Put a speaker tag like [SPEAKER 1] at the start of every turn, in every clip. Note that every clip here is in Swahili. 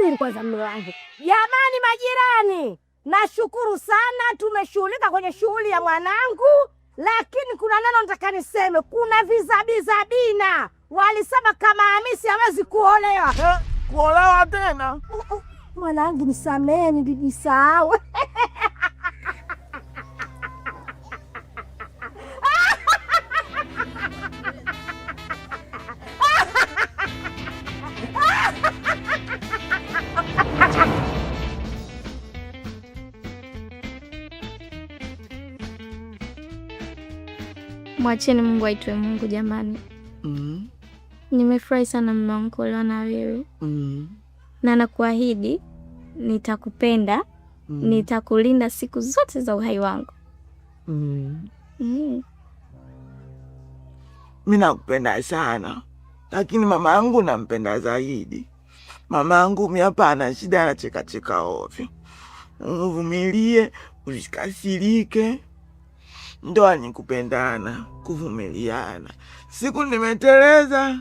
[SPEAKER 1] Subiri kwanza mume wangu. Jamani majirani, nashukuru sana tumeshughulika kwenye shughuli ya mwanangu, lakini kuna neno nataka niseme. Kuna vizabizabina walisema kama Hamisi hawezi kuolewa.
[SPEAKER 2] Kuolewa tena?
[SPEAKER 1] Mwanangu nisamehe, nilijisahau.
[SPEAKER 3] Mwacheni Mungu aitwe Mungu jamani. Nimefurahi sana mume wangu kuolewa na wewe. Na nakuahidi nitakupenda, nitakulinda siku zote za uhai wangu.
[SPEAKER 2] Mimi nakupenda sana, lakini mama yangu nampenda zaidi. Mama yangu mimi hapa ana shida, anacheka cheka ovyo. Uvumilie, usikasirike. Ndoa ni kupendana, kuvumiliana. Siku nimeteleza,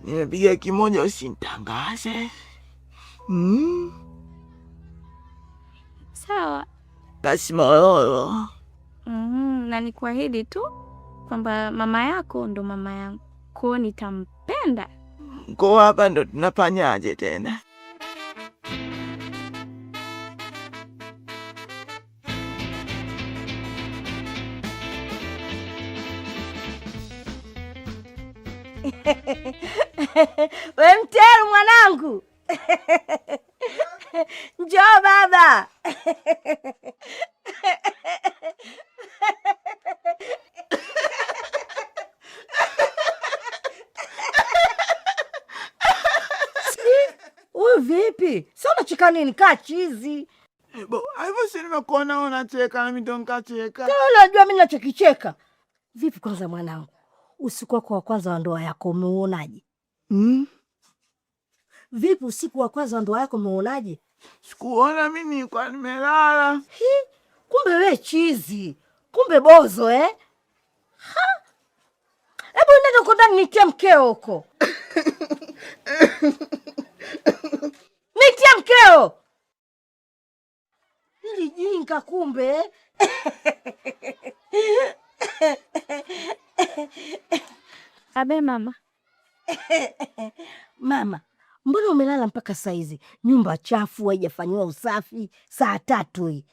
[SPEAKER 2] nimepiga kimoja, usinitangaze.
[SPEAKER 3] Sawa.
[SPEAKER 2] Basi mororo.
[SPEAKER 3] Na nikuahidi tu kwamba mama yako ndo mama yangu, kwao nitampenda.
[SPEAKER 2] Kwa hapa ndo tunafanyaje tena?
[SPEAKER 1] We Mteru mwanangu. Njoo baba. Huyu vipi? Sio unacheka nini? Kaa chizi.
[SPEAKER 2] Bo, hivyo si nimekuona unacheka na mimi ndo nikacheka.
[SPEAKER 1] Tena unajua mimi ninachokicheka. Vipi kwanza mwanangu? Usiku wako wa kwanza wa ndoa yako umeuonaje? Vipi usiku wa kwanza wa ndoa yako umeuonaje?
[SPEAKER 2] Sikuona mimi, nilikuwa nimelala.
[SPEAKER 1] Hi, kumbe we chizi. Kumbe bozo? Ha? Hebu nenda huko ndani nitie mkeo huko. Nitie mkeo. Hili jinga kumbe.
[SPEAKER 3] Abe mama.
[SPEAKER 1] Mama, mbona umelala mpaka saizi? Nyumba chafu, haijafanywa usafi, saa 3 hii.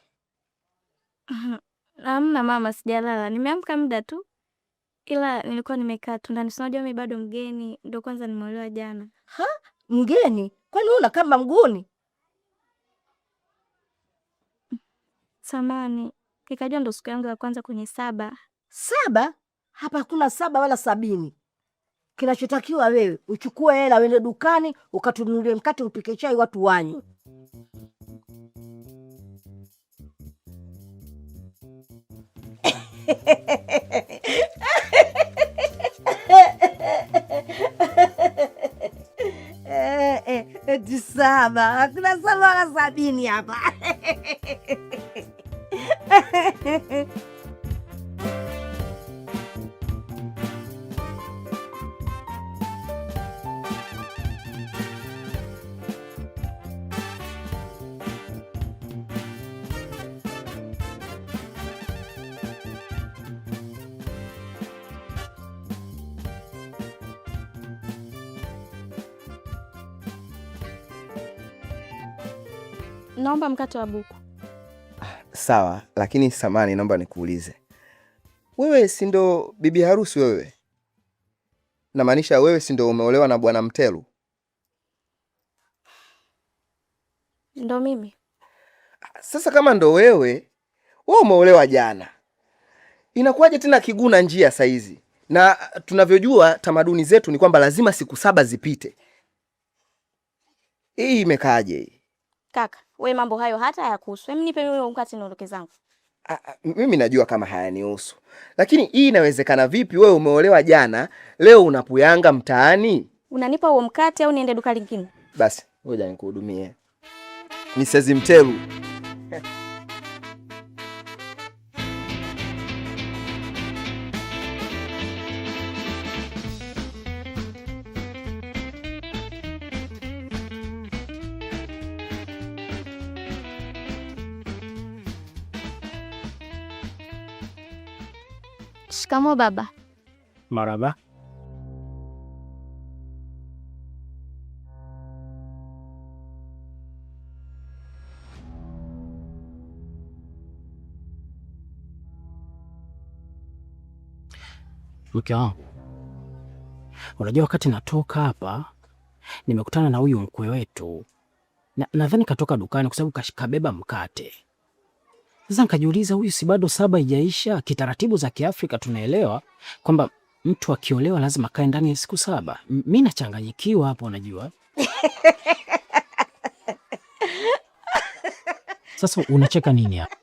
[SPEAKER 3] Hamna mama, sijalala. Nimeamka muda tu. Ila nilikuwa nimekaa tu ndani. Si unajua mimi bado mgeni, ndio kwanza nimeolewa jana.
[SPEAKER 1] Ha? Mgeni? Kwani wewe una kamba mguuni?
[SPEAKER 3] Samani, nikajua ndo siku yangu ya kwanza kwenye 7.
[SPEAKER 1] 7? Hapa hakuna 7 wala 70. Kinachotakiwa wewe uchukue hela uende dukani ukatununulie mkate upike chai watu wanywe. Eti 7, hakuna 7 wala 70 hapa.
[SPEAKER 3] Naomba mkate wa buku.
[SPEAKER 4] Sawa, lakini samani, naomba nikuulize. Wewe si ndo bibi harusi wewe? Namaanisha wewe si ndo umeolewa na Bwana Mtelu?
[SPEAKER 3] Ndo mimi.
[SPEAKER 4] Sasa kama ndo wewe, wewe umeolewa jana. Inakuwaje tena kiguna njia saizi? Na tunavyojua tamaduni zetu ni kwamba lazima siku 7 zipite. Hii imekaaje hii?
[SPEAKER 3] Kaka, we mambo hayo hata hayakuhusu. Hem, nipe mimi mkate niondoke zangu.
[SPEAKER 4] Mimi najua kama hayanihusu. Lakini hii inawezekana vipi wewe umeolewa jana, leo unapuyanga mtaani?
[SPEAKER 3] Unanipa huo mkate au niende duka lingine?
[SPEAKER 4] Basi, ngoja nikuhudumie. Mrs. Mtelu.
[SPEAKER 3] Shikamoo baba.
[SPEAKER 5] Maraba. Mke wangu, unajua wakati natoka hapa nimekutana na huyu mkwe wetu, nadhani katoka dukani kwa sababu kabeba mkate. Sasa nikajiuliza, huyu si bado saba haijaisha? Kitaratibu za Kiafrika tunaelewa kwamba mtu akiolewa lazima akae ndani ya siku 7. Mi nachanganyikiwa hapo, unajua. Sasa unacheka nini hapa?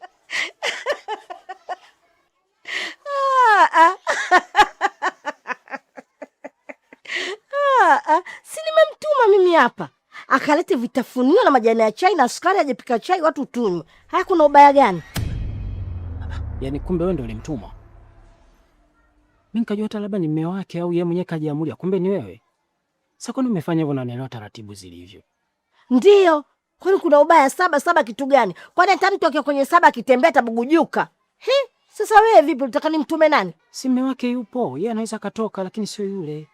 [SPEAKER 1] Si nimemtuma mimi hapa akalete vitafunio na majani ya chai na sukari, ajepika chai watu tunywe. Haya, kuna ubaya gani?
[SPEAKER 5] Yaani kumbe wewe ndio ulimtuma? Mimi nikajua hata labda ni mume wake au yeye mwenyewe kajiamulia, kumbe ni wewe. Sasa kwani umefanya hivyo na naelewa taratibu zilivyo?
[SPEAKER 1] Ndio. Kwani kuna ubaya 7 7 kitu gani? Kwani hata mtu akiwa kwenye 7 akitembea atabugujuka? He? Sasa wewe vipi, unataka nimtume nani?
[SPEAKER 5] Si mume wake yupo, yeye anaweza akatoka, lakini sio yule.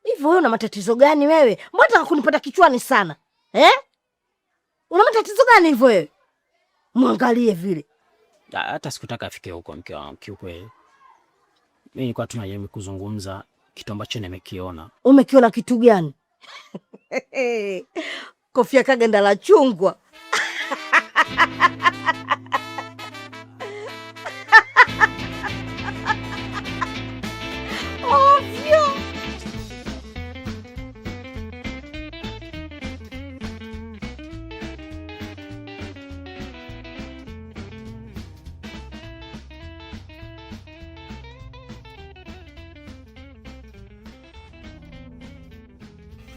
[SPEAKER 1] Hivyo wewe una matatizo gani wewe? Mbona unataka kunipata kichwani sana? Eh? Una matatizo gani hivyo wewe? Muangalie vile.
[SPEAKER 5] Hata sikutaka afike huko mke wangu kiukweli. Mimi nilikuwa tunajaribu kuzungumza kitu ambacho nimekiona.
[SPEAKER 1] Umekiona kitu gani? Kofia kaganda la chungwa. Ovyo.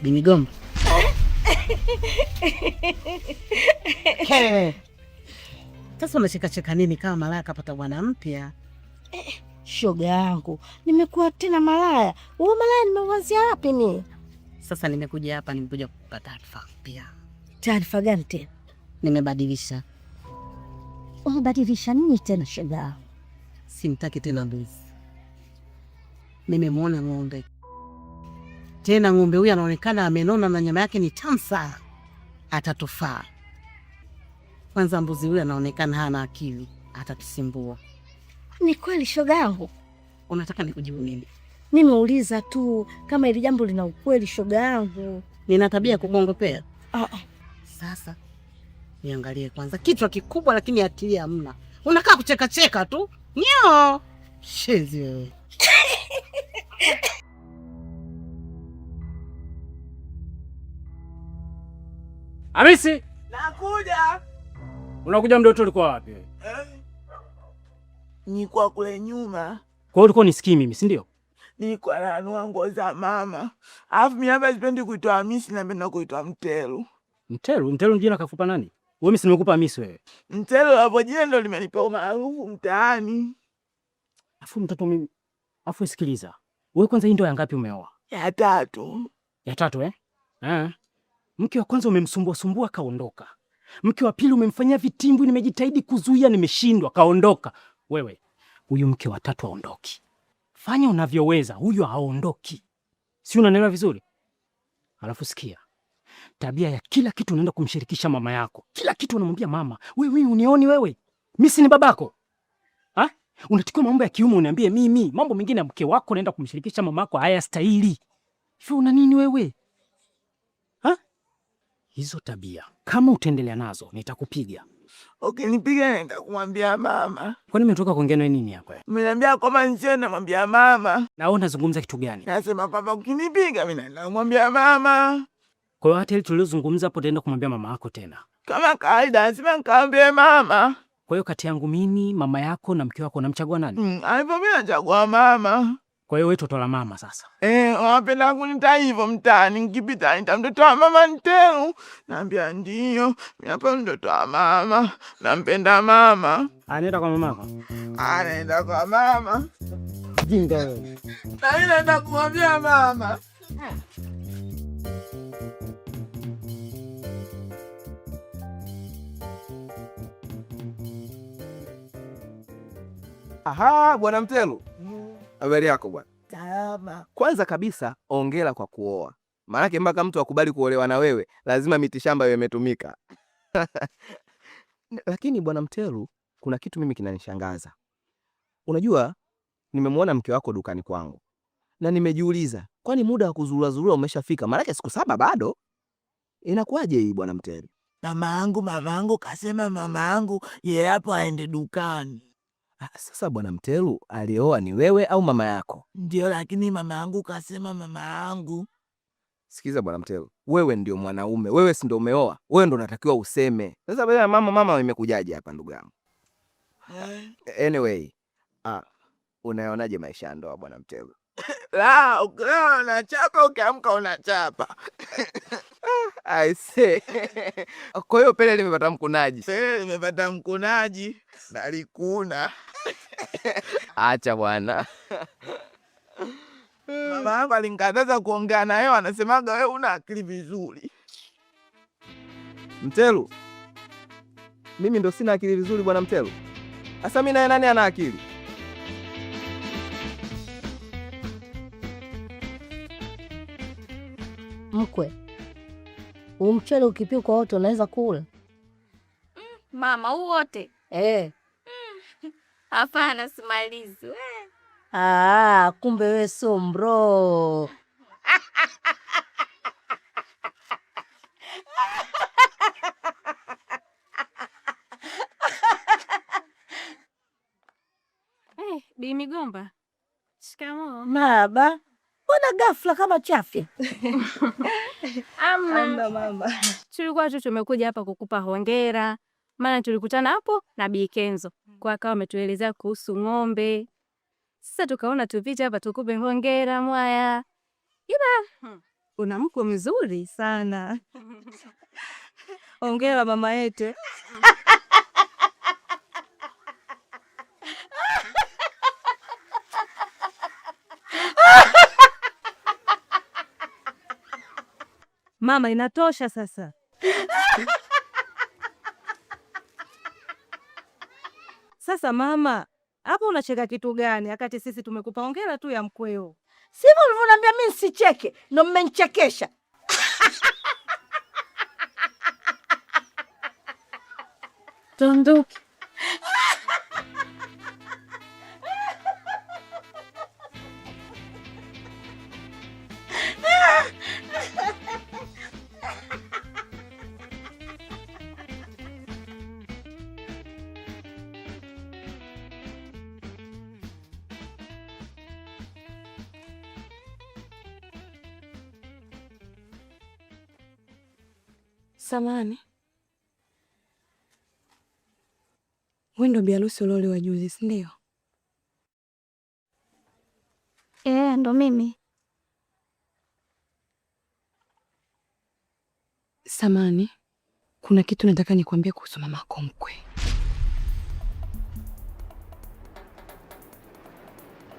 [SPEAKER 6] Bimigomba. Sasa unachekacheka nini kama malaya kapata bwana mpya?
[SPEAKER 1] Shoga yangu, nimekuwa tena malaya. Huo malaya nimeuanzia wapi mimi?
[SPEAKER 6] Sasa nimekuja hapa, nimekuja kukupa taarifa mpya.
[SPEAKER 1] Taarifa gani tena?
[SPEAKER 6] Nimebadilisha.
[SPEAKER 1] Umebadilisha nini tena shoga yangu?
[SPEAKER 6] Simtaki tena mbuzi. Nimemwona ng'ombe. Tena ng'ombe huyu anaonekana amenona na nyama yake ni tamu sana. Atatufaa. Kwanza mbuzi huyu anaonekana hana akili, atatusimbua.
[SPEAKER 1] Ni kweli shoga yangu?
[SPEAKER 6] Unataka nikujibu nini?
[SPEAKER 1] Nimeuliza tu kama hili jambo lina ukweli shoga yangu.
[SPEAKER 6] Nina tabia ya kugongopea?
[SPEAKER 1] Ah.
[SPEAKER 6] Sasa niangalie kwanza, kichwa kikubwa lakini akili hamna. Unakaa kucheka cheka tu. Nyo! Shezi wewe.
[SPEAKER 5] Hamisi!
[SPEAKER 2] Nakuja.
[SPEAKER 5] Unakuja mdoto, ulikuwa wapi wewe?
[SPEAKER 2] Nilikuwa kule nyuma.
[SPEAKER 5] Kwa hiyo ulikuwa unisikii mimi, si ndio?
[SPEAKER 2] Nilikuwa nanunua nguo za mama. Alafu mimi hapa sipendi kuitwa Hamisi, napenda kuitwa Mtelu.
[SPEAKER 5] Mtelu? Mtelu jina kakupa nani? Wewe mimi si nimekupa Hamisi wewe.
[SPEAKER 2] Mtelu hapo jina ndo limenipa umaarufu mtaani.
[SPEAKER 5] Alafu mtoto mimi, alafu sikiliza. Wewe kwanza hii ndoa ya ngapi umeoa?
[SPEAKER 2] Ya 3.
[SPEAKER 5] Ya 3 eh? Mke wa kwanza umemsumbua sumbua kaondoka. Mke wa pili umemfanyia vitimbwi, nimejitahidi kuzuia nimeshindwa, kaondoka. Wewe, huyu mke wa 3 haondoki. Fanya unavyoweza, huyu haondoki. Si unanielewa vizuri? Alafu sikia. Tabia ya kila kitu unaenda kumshirikisha mama yako. Kila kitu unamwambia mama. Wewe mimi unioni wewe? Mimi si ni babako? Ha? Unachukua mambo ya kiume uniambie mimi. Mambo mengine ya mke wako unaenda kumshirikisha mama yako hayastahili. Hivi una nini wewe? Ha? Hizo tabia kama utaendelea nazo nitakupiga.
[SPEAKER 2] Ukinipiga naenda kumwambia mama.
[SPEAKER 5] Kwani nimetoka kuongea na nini hapa?
[SPEAKER 2] Umeniambia kwamba nisiende namwambia mama.
[SPEAKER 5] Na wewe unazungumza kitu gani?
[SPEAKER 2] Nasema kwamba ukinipiga mimi naenda kumwambia mama.
[SPEAKER 5] Kwa hiyo hata ile tulizozungumza hapo utaenda kumwambia mama yako tena.
[SPEAKER 2] Kama kawaida lazima nikamwambie mama.
[SPEAKER 5] Kwa hiyo kati yangu mimi, mama yako na mke wako unamchagua nani?
[SPEAKER 2] Alipo mimi nachagua mama.
[SPEAKER 5] Kwa hiyo wewe toto la mama sasa.
[SPEAKER 2] Wanapenda kunita hivyo mtaani, nikipita nita mtoto wa mama Ntelu. Naambia ndio, mimi hapa mtoto wa mama, nampenda mama.
[SPEAKER 5] Anaenda kwa mamako?
[SPEAKER 2] Anaenda kwa mama.
[SPEAKER 5] Jinga wewe.
[SPEAKER 2] Na mimi naenda kumwambia mama.
[SPEAKER 4] Aha, Bwana Mtelu. Habari yako bwana?
[SPEAKER 2] Salama.
[SPEAKER 4] Kwanza kabisa ongera kwa kuoa. Maanake mpaka mtu akubali kuolewa na wewe, lazima mitishamba iwe imetumika. Lakini Bwana Mtelu, kuna kitu mimi kinanishangaza. Unajua, nimemwona mke wako dukani kwangu na nimejiuliza, kwani muda wa kuzurura zurura umeshafika? Maanake siku 7 bado. Inakuwaje hii Bwana Mtelu?
[SPEAKER 2] Mama kasema mama yangu yeye hapo aende dukani.
[SPEAKER 4] Sasa Bwana Mtelu, alioa ni wewe au mama yako?
[SPEAKER 2] Ndio, lakini mama yangu kasema mama yangu.
[SPEAKER 4] Sikiza Bwana Mtelu, wewe ndio mwanaume, wewe si ndio umeoa, wewe ndio unatakiwa useme. Sasa bwana mama imekujaje hapa ndugu yangu? Anyway, unaonaje maisha ya ndoa Bwana Mtelu?
[SPEAKER 2] La, ukilala unachapa, ukiamka unachapa.
[SPEAKER 4] I see. Kwa hiyo pele limepata mkunaji.
[SPEAKER 2] Pele limepata mkunaji na likuna.
[SPEAKER 4] Acha bwana.
[SPEAKER 2] Mama yangu alinikataza kuongea na yeye, anasemaga wewe una akili vizuri.
[SPEAKER 4] Mtelu, mimi ndo sina akili vizuri Bwana Mtelu? Sasa mimi naye nani ana akili?
[SPEAKER 1] Mkwe, huu mchele ukipikwa wote unaweza kula?
[SPEAKER 3] Mama, huu wote?
[SPEAKER 1] Eh.
[SPEAKER 3] Hapana, simalizi.
[SPEAKER 1] Ah, kumbe wewe sio mbro.
[SPEAKER 7] Bi Migomba. Shikamoo.
[SPEAKER 1] Maba, mbona ghafla kama chafya?
[SPEAKER 7] Amna.
[SPEAKER 8] Amna mama.
[SPEAKER 7] Tulikuwa tu tumekuja hapa kukupa hongera. Maana tulikutana hapo na Bi Kenzo. Kwa akawa ametuelezea kuhusu ng'ombe. Sasa tukaona tupite hapa tukupe hongera mwaya. Ila
[SPEAKER 8] una mko mzuri sana. Hongera mama yetu. Mama, inatosha sasa. Sasa mama, hapo unacheka kitu gani wakati sisi tumekupa hongera tu ya mkweo?
[SPEAKER 1] Sivyo ulivyoniambia mimi nisicheke, ndo mmenichekesha.
[SPEAKER 7] Tondoki.
[SPEAKER 8] Samani, wewe ndo bi harusi uliolewa juzi, si ndio?
[SPEAKER 3] Ndo mimi.
[SPEAKER 8] Samani, kuna kitu nataka nikwambie kuhusu mamako mkwe.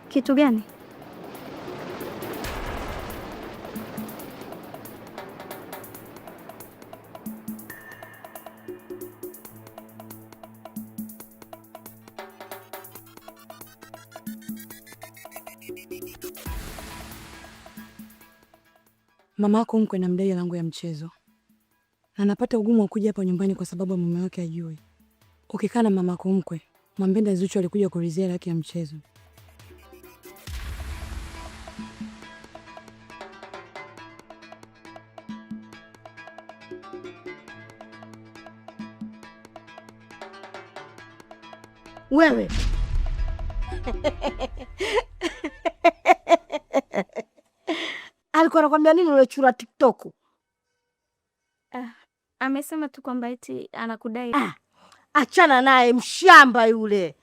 [SPEAKER 3] Kitu gani?
[SPEAKER 8] Mamako mkwe na mdai langu ya mchezo. Na napata ugumu wa kuja hapa nyumbani kwa sababu mume wake ajui. Ukikaa na mamako mkwe, mwambie Zuchu alikuja kuulizia haki ya mchezo.
[SPEAKER 1] Wewe. Alikuwa anakuambia nini ule chura TikTok?
[SPEAKER 3] Amesema tu kwamba eti anakudai.
[SPEAKER 1] Achana naye mshamba yule.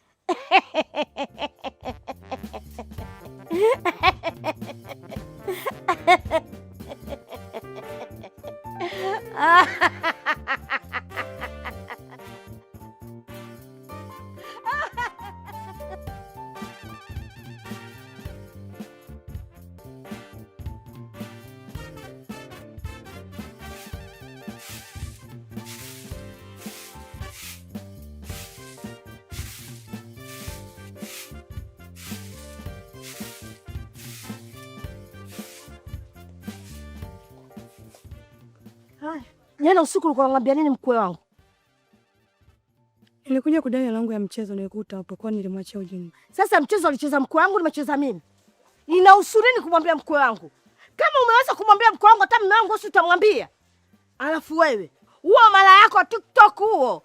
[SPEAKER 1] Haya. Jana usiku ulikuwa unamwambia nini mkwe wangu?
[SPEAKER 8] Nilikuja kudai hela yangu ya mchezo nilikuta hapo, kwani nilimwachia ujumbe.
[SPEAKER 1] Sasa mchezo alicheza mkwe wangu, nimecheza mimi. Inahusu nini kumwambia mkwe wangu? Kama umeweza kumwambia mkwe wangu, hata mume wangu si utamwambia? Alafu wewe, huo mara yako TikTok huo.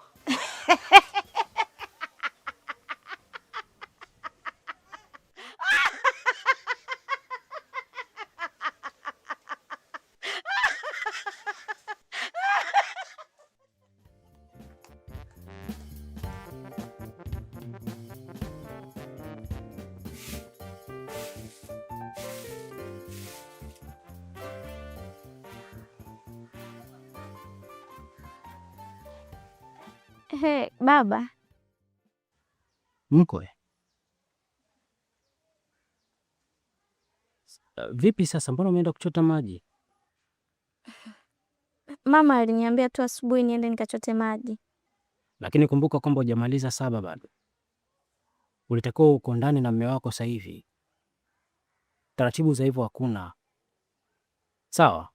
[SPEAKER 3] He, baba
[SPEAKER 5] Mkwe, vipi sasa? Mbona umeenda kuchota maji?
[SPEAKER 3] Mama aliniambia tu asubuhi niende nikachote maji.
[SPEAKER 5] Lakini kumbuka kwamba hujamaliza 7 bado. Ulitakiwa uko ndani na mume wako sasa hivi. Taratibu za hivyo hakuna. Sawa?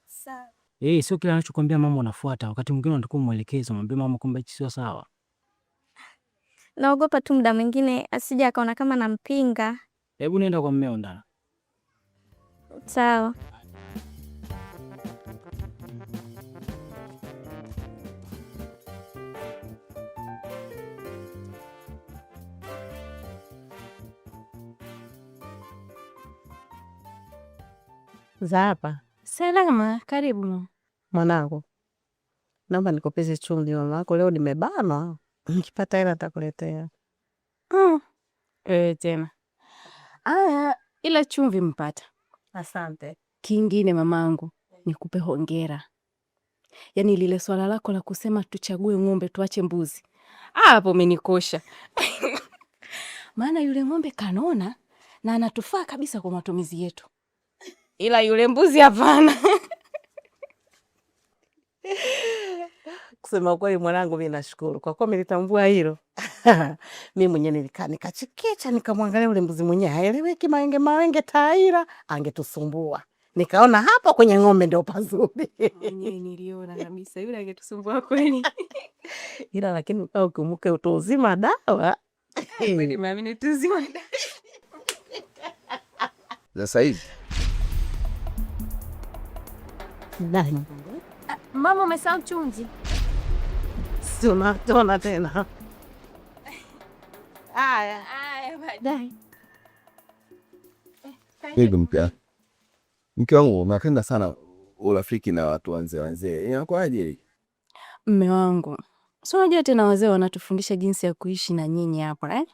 [SPEAKER 3] Sawa.
[SPEAKER 5] Eh, sio kila anachokuambia mama unafuata. Wakati mwingine unatakiwa mwelekeze, mwambie mama kwamba hichi sio sawa.
[SPEAKER 3] Naogopa tu muda mwingine asije akaona kama nampinga.
[SPEAKER 5] Hebu nenda kwa mmeo ndani.
[SPEAKER 3] Sawa.
[SPEAKER 6] Za hapa.
[SPEAKER 7] Salama, karibu.
[SPEAKER 6] Mwanangu, naomba nikopeze chumvi mama yako, leo nimebanwa. Nikipata hela nitakuletea.
[SPEAKER 7] Tena. Aya, ila chumvi mpata.
[SPEAKER 6] Asante.
[SPEAKER 7] Kingine mamangu, nikupe hongera. Yaani lile swala lako la kusema tuchague ng'ombe tuache mbuzi. Hapo umenikosha. Maana yule ng'ombe kanona na anatufaa kabisa kwa matumizi yetu. Ila yule mbuzi hapana.
[SPEAKER 6] Kusema kweli mwanangu, mimi nashukuru kwa kuwa nilitambua hilo. Mimi mwenyewe nilikaa nikachikicha, nikamwangalia yule mbuzi mwenyewe haeleweki, mawenge mawenge taira, angetusumbua. Nikaona hapo kwenye ng'ombe ndio pazuri.
[SPEAKER 7] Mwenyewe niliona kabisa yule angetusumbua kweli.
[SPEAKER 6] Ila lakini ukumbuke utu uzima dawa.
[SPEAKER 7] Kweli mami, ni utu uzima dawa.
[SPEAKER 4] Sasa hivi.
[SPEAKER 6] Nani?
[SPEAKER 7] Mama, umesahau chumvi.
[SPEAKER 6] Si unatona tena. Haya.
[SPEAKER 7] Haya, baadaye.
[SPEAKER 4] Vipi mke? Mke wangu, unapenda sana urafiki na watu wazee wazee. Inakuwaje?
[SPEAKER 7] Mme wangu, si unajua tena wazee wanatufundisha jinsi ya kuishi na nyinyi hapa?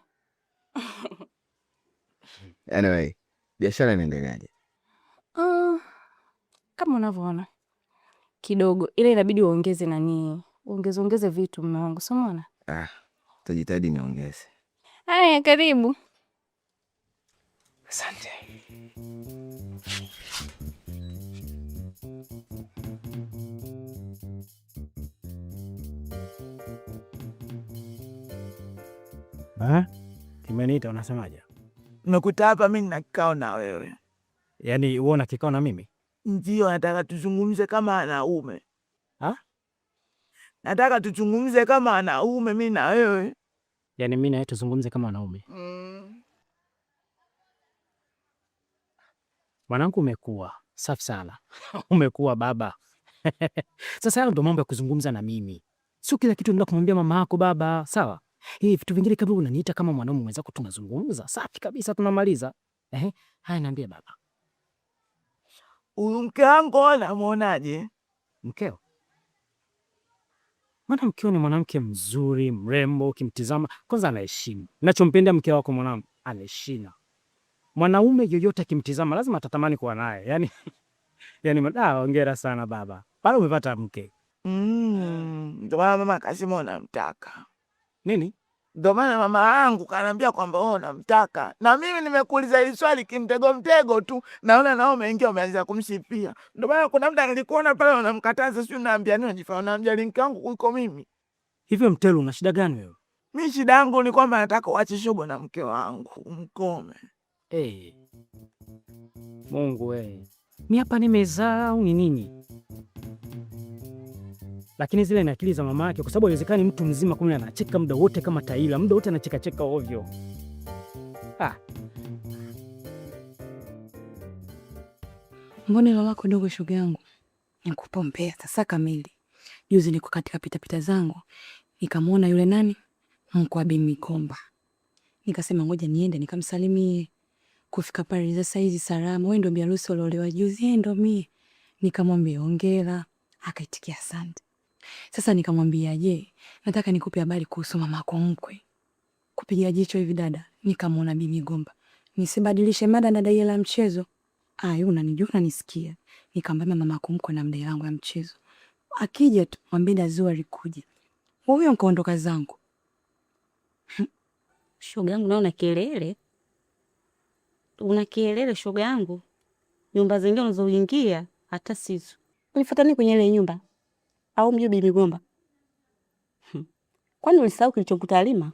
[SPEAKER 4] Anyway, biashara inaendeleaje?
[SPEAKER 7] Kama unavyoona kidogo, ila inabidi uongeze nani? Uongeze ongeze vitu mme wangu, si umeona?
[SPEAKER 4] Tutajitahidi niongeze.
[SPEAKER 7] Haya, karibu.
[SPEAKER 4] Asante.
[SPEAKER 5] Ha? Kimeniita unasemaje?
[SPEAKER 2] Nimekuta hapa mimi nina kikao na wewe.
[SPEAKER 5] Yaani wewe una kikao na mimi?
[SPEAKER 2] Ndio, nataka tuzungumze kama wanaume.
[SPEAKER 5] Ha?
[SPEAKER 2] Nataka tuzungumze kama wanaume mimi na wewe.
[SPEAKER 5] Yaani mimi na wewe tuzungumze kama wanaume? Mwanangu, umekuwa safi sana. Umekuwa baba. Sasa hayo ndo mambo ya kuzungumza na mimi. Sio kila kitu ndio kumwambia mama yako baba, sawa? Vitu vingine kama unaniita kama mwanaume mwenzako tunazungumza, safi kabisa tunamaliza. Haya niambie baba.
[SPEAKER 2] Huyu mke wangu unamuonaje?
[SPEAKER 5] Mkeo? Maana mkeo ni mwanamke mzuri, mrembo, ukimtizama kwanza anaheshimu. Ninachompenda mke wako mwanangu, anaheshima. Mwanaume yoyote akimtizama lazima atatamani kuwa naye. Yaani hongera sana baba. Pale umepata mke.
[SPEAKER 2] Ndio maana mama akasema unamtaka.
[SPEAKER 5] Nini?
[SPEAKER 2] Ndio maana mama yangu kaniambia kwamba wewe unamtaka. Na mimi nimekuuliza hili swali kimtego mtego tu. Naona nao umeingia umeanza kumsifia. Ndio maana kuna muda nilikuona pale unamkataza, sio unaambia nini, unajifanya unamjali mke wangu kuliko mimi.
[SPEAKER 5] Hivyo Mtelu, una shida gani wewe?
[SPEAKER 2] Mimi shida yangu ni kwamba nataka uache shobo na mke wangu, mkome.
[SPEAKER 5] Eh. Mungu wewe. Mimi hapa nimezaa au ni nini? Lakini zile ni akili za mama yake, kwa sababu haiwezekani mtu mzima kumbe anacheka muda wote kama taila, muda wote anachekacheka ovyo. Ah.
[SPEAKER 8] Mbona hilo lako dogo, shoga yangu, nikupa umbea sasa kamili. Juzi niko katika pitapita zangu nikamwona yule nani mkwa Bi Mikomba, nikasema ngoja niende nikamsalimie. Kufika pale sasa hizi salama, wewe ndio bi harusi uliolewa juzi? Yeye ndio mie. Nikamwambia hongera, akaitikia asante. Sasa nikamwambia je, nataka nikupe habari kuhusu mama yako mkwe. Kupiga jicho hivi dada, nikamwona Bi Migomba. Nisibadilishe mada na dai la mchezo. Ai, unanijua unanisikia. Nikamwambia mama yako mkwe na mdai langu ya mchezo. Akija tu mwambie Dazua alikuja. Huyo nikaondoka zangu.
[SPEAKER 9] Shoga yangu naona kelele. Una kelele shoga yangu. Nyumba zingine unazoingia hata sizo. Ulifuata nini kwenye ile nyumba? Au mjui Bi Migomba? Kwani ulisahau kilichokuta Halima?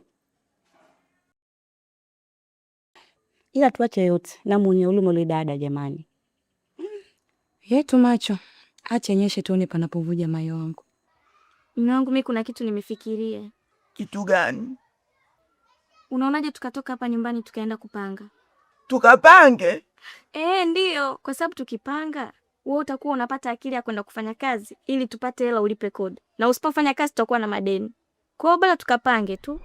[SPEAKER 9] Ila tuache yote na mwenye huruma yule dada jamani.
[SPEAKER 8] Yetu macho. Acha nyeshe tuone panapovuja mayo wangu.
[SPEAKER 3] Mume wangu, mimi kuna kitu nimefikiria.
[SPEAKER 2] Kitu gani?
[SPEAKER 3] Unaonaje tukatoka hapa nyumbani tukaenda kupanga?
[SPEAKER 2] Tukapange?
[SPEAKER 3] Ndiyo, kwa sababu tukipanga wewe utakuwa unapata akili ya kwenda kufanya kazi ili tupate hela ulipe kodi, na usipofanya kazi tutakuwa na madeni. Kwa hiyo bora tukapange tu.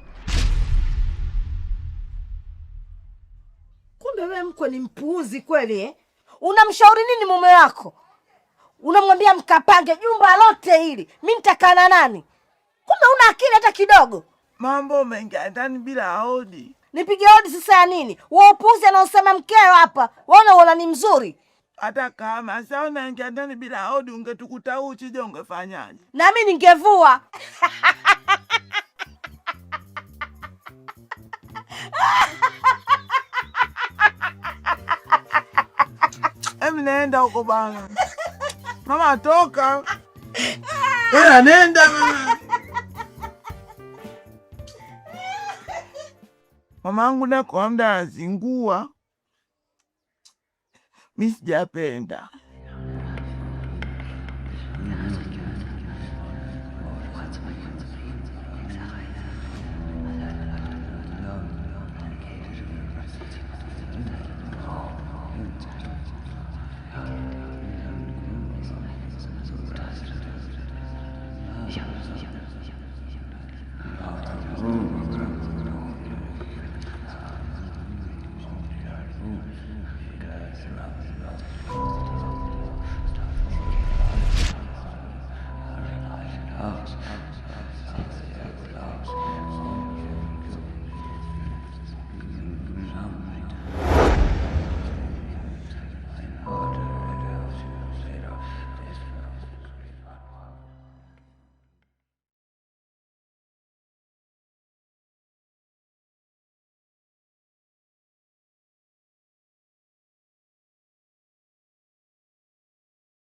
[SPEAKER 1] Kumbe wewe mkwe ni mpuuzi kweli eh? Unamshauri nini mume wako? Unamwambia mkapange jumba lote hili, mi nitakaa na nani? Kumbe una akili hata kidogo.
[SPEAKER 2] Mambo mengi ndani bila hodi.
[SPEAKER 1] Nipige hodi sasa ya nini? Wewe upuuzi anaosema mkeo hapa, wewe unaona ni mzuri?
[SPEAKER 2] Hata kama sasa unaingia ndani bila hodi, ungetukuta uchi, je, ungefanyaje?
[SPEAKER 1] Na mimi ningevua.
[SPEAKER 2] Em, nenda huko bana. Mama toka. Ela nenda mama. Mamangu nako muda anazingua. Mi sijapenda.